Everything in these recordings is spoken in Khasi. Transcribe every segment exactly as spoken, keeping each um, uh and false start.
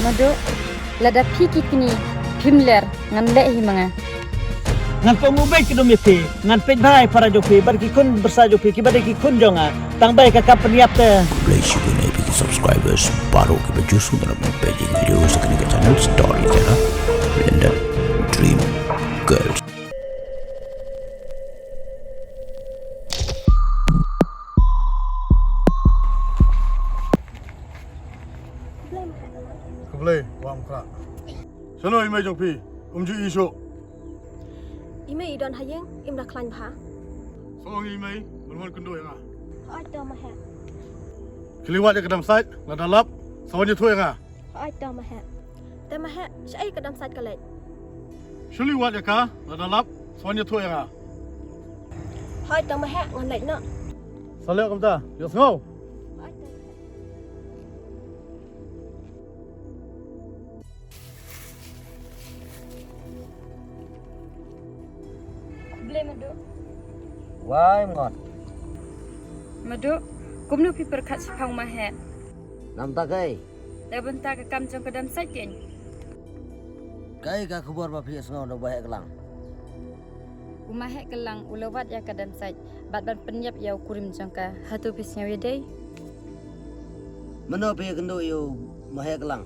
Mado, lada phi ki kñi phim ler, ngan leh hi ma nga. Ngan kohnguh beit kdum ïa phi, ngan peit bha ïa para jong phi bad ki khun bynriew jong phi kiba dei ki khun jong nga. Tang ba ïa ka kam pynïap te. Khublei shibun ïa phi ki subscribers baroh kiba ju sngewtynnat ban peit ïa ki video sa kane ka channel Storyteller London Dream Girls. Khublei, Wah Mawkhra. Shano i mei jong phi? Um ju i shuh. I mei i don ha ïing, im da khlaiñ bha. Sa ong i mei, ban wan kynduh ïa nga. Hooid to ma heh. Khie leit wad ïa ka dam sait, lada lap, sa wan ïathuh ïa nga. Hooid to ma heh. Te ma heh, shaei ka dam sait ka leit? Shu leit wad ïa ka, lada lap, sa wan ïathuh ïa nga. Hooid to ma heh, ngan leit noh. Sa leh kumta, ïohsngew. Hooid to ma heh. Khublei Mado. Wai Mngot. Mado, kumno phi pyrkhat shaphang u ma heh? Namar kaei? Na bynta ka kam jong ka dam sait kein. Kaei ka khubor ba phi ïohsngew na u ma heh Klang? U ma heh Klang u la wad ïa ka dam sait bad ban pynïap ïa u kurim jong ka, hato phi sngew ïadei? Mano phi ïakynduh ïa u ma heh Klang?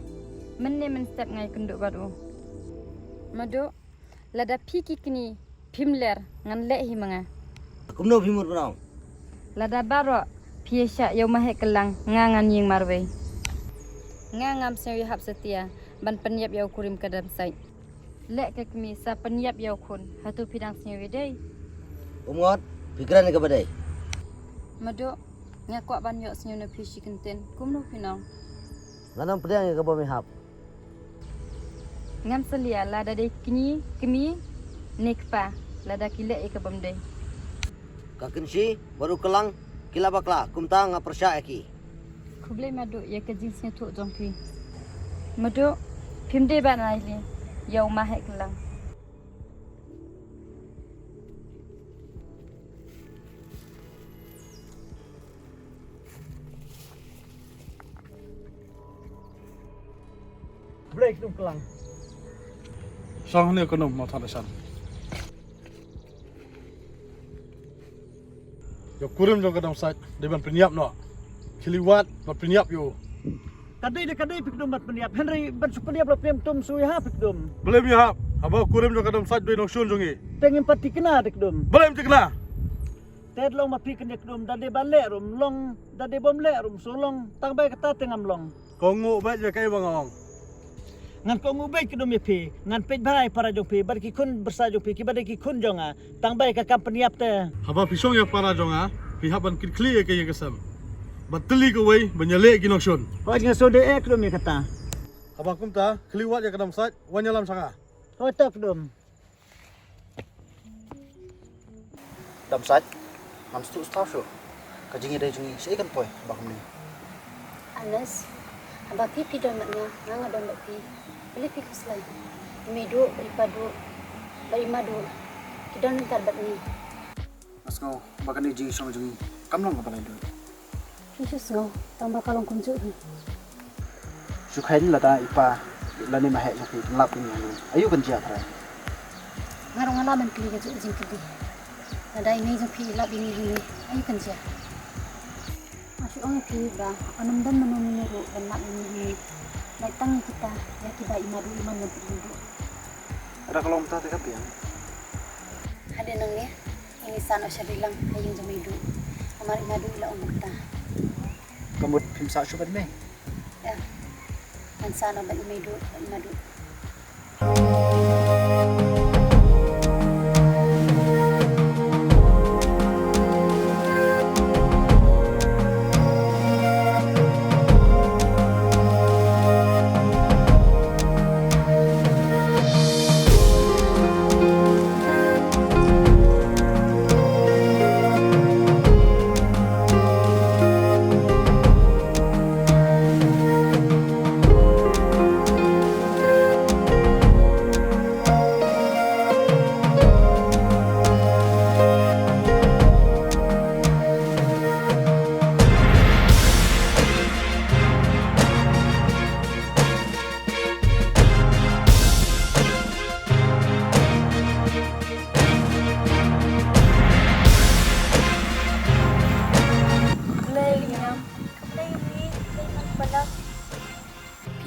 Mynne mynstep nga ïakynduh bad u. Mado, lada phi ki kñi phim ler, ngan leh hi ma nga. Kumno phi mut ban ong? Lada baroh phi ïashah ïa u ma heh Klang, nga ngan ïeng marwei. Nga ngam sngew ïahap satia ban pynïap ïa u kurim ka dam sait. Leh ka kmie sa pynïap ïa u khun, hato phi dang sngew ïadei? U Mngot, phi kren ïa kaba dei. Mado, nga kwah ban ïohsngew na phi shi kyntien, kumno phin ong? Ngan ym pdiang ïa ka bym ïahap. Ngam salia lada dei kñi, kmie ne kpa, lada ki leh ïa ka bym dei. Ka Kynshi bad u Klang ki la bakla, kumta nga pyrshah ïa ki. Khublei Mado ïa ka jingsngewthuh jong phi. Mado, phim dei ban ai leh ïa u ma heh Klang. Blei khnum Klang. Shong hangne khnum, ma than da shan. Ïa u kurim jong ka dam sait dei ban pynïap noh. Khie leit wad ban pynïap ïa u. Ka dei dei ka dei phi kdum ban pynïap. Hynrei ban shu pynïap la phi ym tum shu ïahap phi kdum. Balei ym ïahap? Haba u kurim jong ka dam sait dei nongshun jong ngi. Te ngim pat thikna dei kdum. Balei ym thikna? Te long ma phi kane kdum, da dei ban leh ruh ym long, da dei bym leh ruh ym shu long, tang ba kata te ngam long. Kohnguh beit ïa kaei ba nga ong. Ngan kohnguh beit kdum ïa phi, ngan peit bha ïa para jong phi bad ki khun bynriew jong phi kiba dei ki khun jong nga, tang ba ïa ka kam pynïap te. Haba phi shong ïa para jong nga, phi hap ban kit khlieh ïa ka ïing ka sem. Bad tylli kawei ban ïaleh ki nongshun. Hooid, nga sngewdei eh kdum ïa kata. Haba kumta, khie leit wad ïa ka dam sait, wan ïalam sha nga. Hooid to kdum. Dam sait, ngam sngewthuh shuh. Ka jingïadei jong ngi shaei kan poi ba kumne. Anas, haba phi phi don bad nga, nga nga don bad phi. Balei phi khuslai? I Meiduh bad i Paduh bad i Maduh ki don lynter bad ngi. Nga sngew ba kane ka jingïashong jong ngi kam long kaba lai duh. Phi shu sngew tang ba ka long kumjuh hi. Shu kheiñ lada i pa lane i ma heh jong phi kin lap ïa ngi hangne, aïu kan jia trai? Nga ruh nga lah ban kylli kajuh ka jingkylli. Lada i mei jong phi i lap ïa ngi hangne, aïu kan jia? Nga shu ong ïa phi ba yn ym don mano mano ruh ban lap ïa ngi hangne. Lait tang ïa kita, ïa kiba i Maduh i man ban pynduh. Lada ka long kumta te ka biang. Hadien nangne ngin ïa sah noh sha Balang ha ïing jong i Meiduh. Namar i Maduh i la ong kumta. Ka mut phim sah shuh bad i mei? Ïa. Ngan sah noh bad i Meiduh bad i Maduh.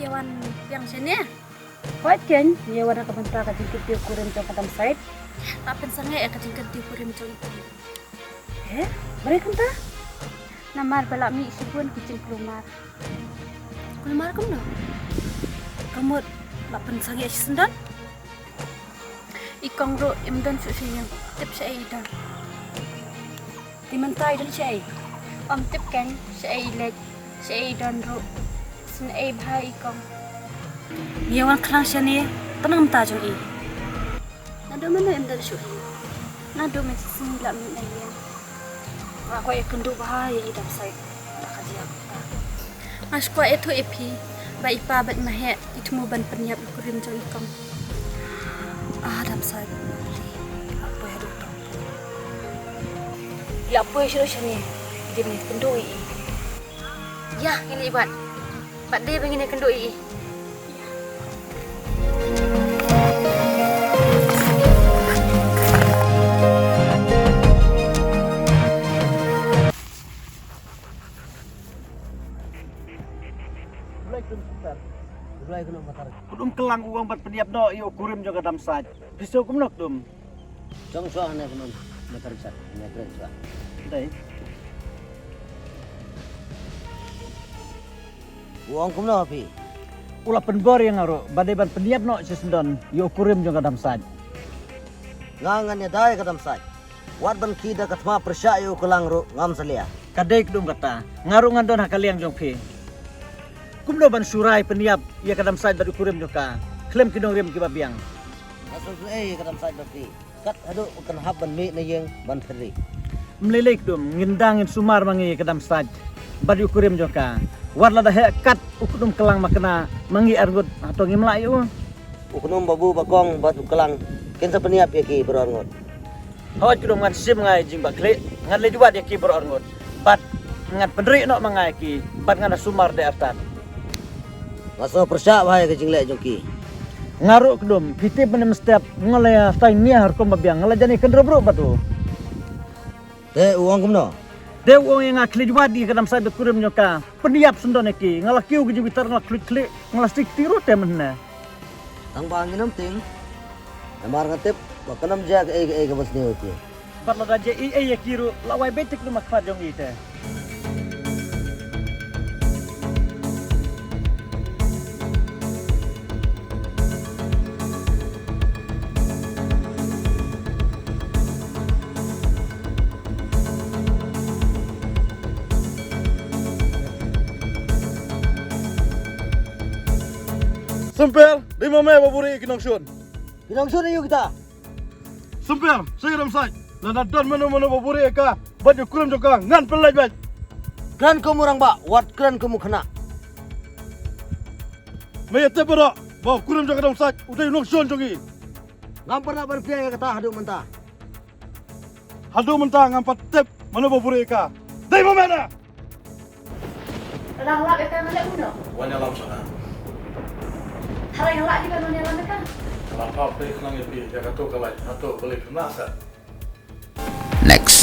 Ïa wan biang shane. Hooid keiñ, ïa wan ha ka bynta ka jingkyntu kurim jong ka Damsait. La pynsangeh ïa ka jingkyntu kurim jong i. He? Balei kumta? Namar ba la mih shibun ki jingkulmar. Kulmar kumno? Ka mut la pynsangeh shisyndon. I kong ruh im don shuh sha ïing, tip shaei i don. Te mynta i don shaei? Ym tip keiñ shaei i leit, shaei i don ruh. Sngewsih bha i kong. Ïa wan khnang shane, tang mynta jong i. Naduh mynno im don shuh hi? Naduh mynshisngi la mih na ïing. Nga kwah ïakynduh bha ïa i Damsait. Nga sngewkwah ïathuh ïa phi ba i pa bad ma heh ki thmu ban pynïap ïa u kurim jong i kong. Ah, Damsait. Ïa poi haduh tong. Ïa poi shuh shane. Dei ban ïakynduh ïa i. Ïa, ngin ïa bad. Bad dei ba ngin ïakynduh ïa i. Kdum Klang u ong ban pynïap noh ïa u kurim jong ka Damsait. Phi sngew kumno Kdum? Jong shuwa hane Kdum, matar sat, hane kren shuwa. Dei. U ong kumno phi? U la pynbor ïa nga ruh ba dei ban pynïap noh shisyndon ïa u kurim jong ka Damsait. Nga ngan ïada ïa ka Damsait. Wat ban khie da ka thma pyrshah ïa u Klang ruh ngam salia. Ka dei Kdum kata, nga ruh ngan don ha ka liang jong phi. Kumno ban shu rai pynïap ïa ka Damsait bad u kurim jong ka khlem ki nongrim kiba biang? Nga shu ei ïa ka Damsait bad phi. Kat haduh u kan hap ban mih na ïing ban pyrshah. Ym lei lei Kdum, ngin dang ngin sumar ma ngi ïa ka Damsait bad u kurim jong ka. Wat lada heh kat u Kdum Klang ma kane ma ngi arngut, hato ngim lah ïa u? U Kdum Babu Bakong bad u Klang kin sa pynïap ïa ki baroh arngut. Hooid Kdum, ngan shim nga ïa jingbakhlieh, ngan leit wad ïa ki baroh arngut. Bad ngan pynrih noh ma nga ïa ki, bad ngan da sumar de artat. Nga sngew pyrshah bha ïa ka jingleh jong ki. Nga ruh Kdum, phi tip mynne mynstep nga la ïa sainia ha rukom ba biang, nga la jan ïa kynrop ruh bad u. Te u ong kumno? Te u ong ïa nga khlieh wad ïa ka Damsait bad u kurim jong ka, pynïap shisyndon ïa ki. Nga la kiew ka jingbitar, nga la khluit khlieh, nga la stick ti ruh te mynne. Tang ba ngin ym tieng. Namar nga tip ba kan ym jia kaei kaei kaba sniew ïa ki. Bad lada jia ei ei ïa ki ruh, la wai beit te Kdum ha khmat jong ngi te. Symper, dei ma me ba buhrieh ïa ki nongshun? Ki nongshun aïu kita? Symper, sha ka Damsait. Lada don mano mano ba buhrieh ïa ka bad ïa u kurim jong ka, ngan pynlait beit. Kren kum u rangbah, wat kren kum u khynnah. Me ïatip baroh ba u kurim jong ka Damsait u dei u nongshun jong ngi. Ngam pynlah ban pdiang ïa kata haduh mynta. Haduh mynta ngam pat tip mano ba buhrieh ïa ka. Dei ma me na. Lada nga lap ïa ka nga leh kumno? Wan ïalam sha nga. Hynrei nga lah dei ban wan ïalam ïa ka. Nga la phah phi khnang ïa phi ïa kato ka lait, hato balei phim lah set? Next.